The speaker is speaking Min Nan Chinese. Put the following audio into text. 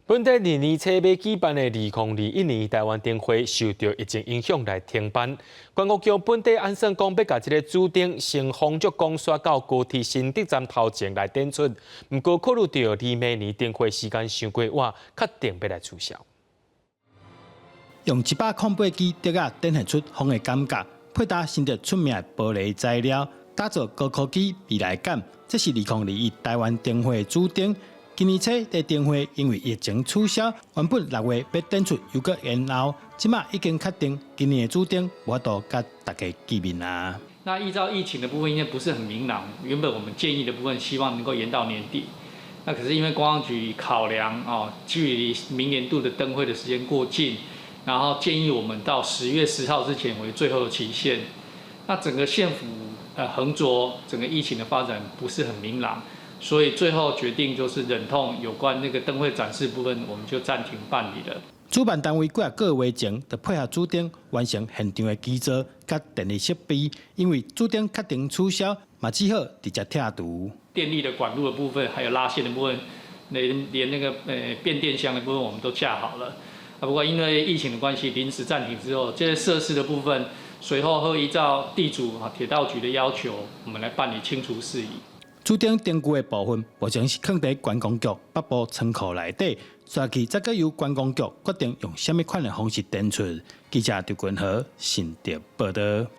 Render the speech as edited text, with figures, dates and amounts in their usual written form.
本底年初欲舉辦的2021年台灣燈會受著疫情影響來停辦。觀光局本底按算講欲共這个主燈先風速光徙到高鐵新竹站頭前來展出，毋過考慮著離明年燈會時間傷過晚，決定欲來取消。用108支笛仔展現出風的感覺，配搭新竹出名的玻璃材料，打造高科技未來感。這是2021台灣燈會的主燈。今年初佇燈會因為疫情取消，原本6月欲展出又閣延後，這馬已經確定今年的主燈無法度佮大家見面啊。那依照疫情的部分，應該不是很明朗。原本我們建議的部分，希望能夠延到年底。那可是因為觀光局考量哦，距離明年度的燈會的時間過近，然後建議我們到10月10號之前為最後的期限。那整個縣府衡酌整個疫情的發展不是很明朗。所以最後決定就是忍痛有關那個燈會展示部分，我們就暫停辦理了。主辦單位幾仔個月前就配合主燈完成現場的基座佮電力設備，因為主燈確定取消，嘛只好直接拆除。電力的管路的部分，還有拉線的部分，連那個變電箱的部分，我們都架好了。啊，不過因為疫情的關係，臨時暫停之後，這些設施的部分，隨後會依照地主啊鐵道局的要求，我們來辦理清除事宜。主燈燈具的部分，目前是囥佇觀光局北部倉庫內底，續落去再閣由觀光局決定用啥物款的方式展出。記者張君和新竹報導。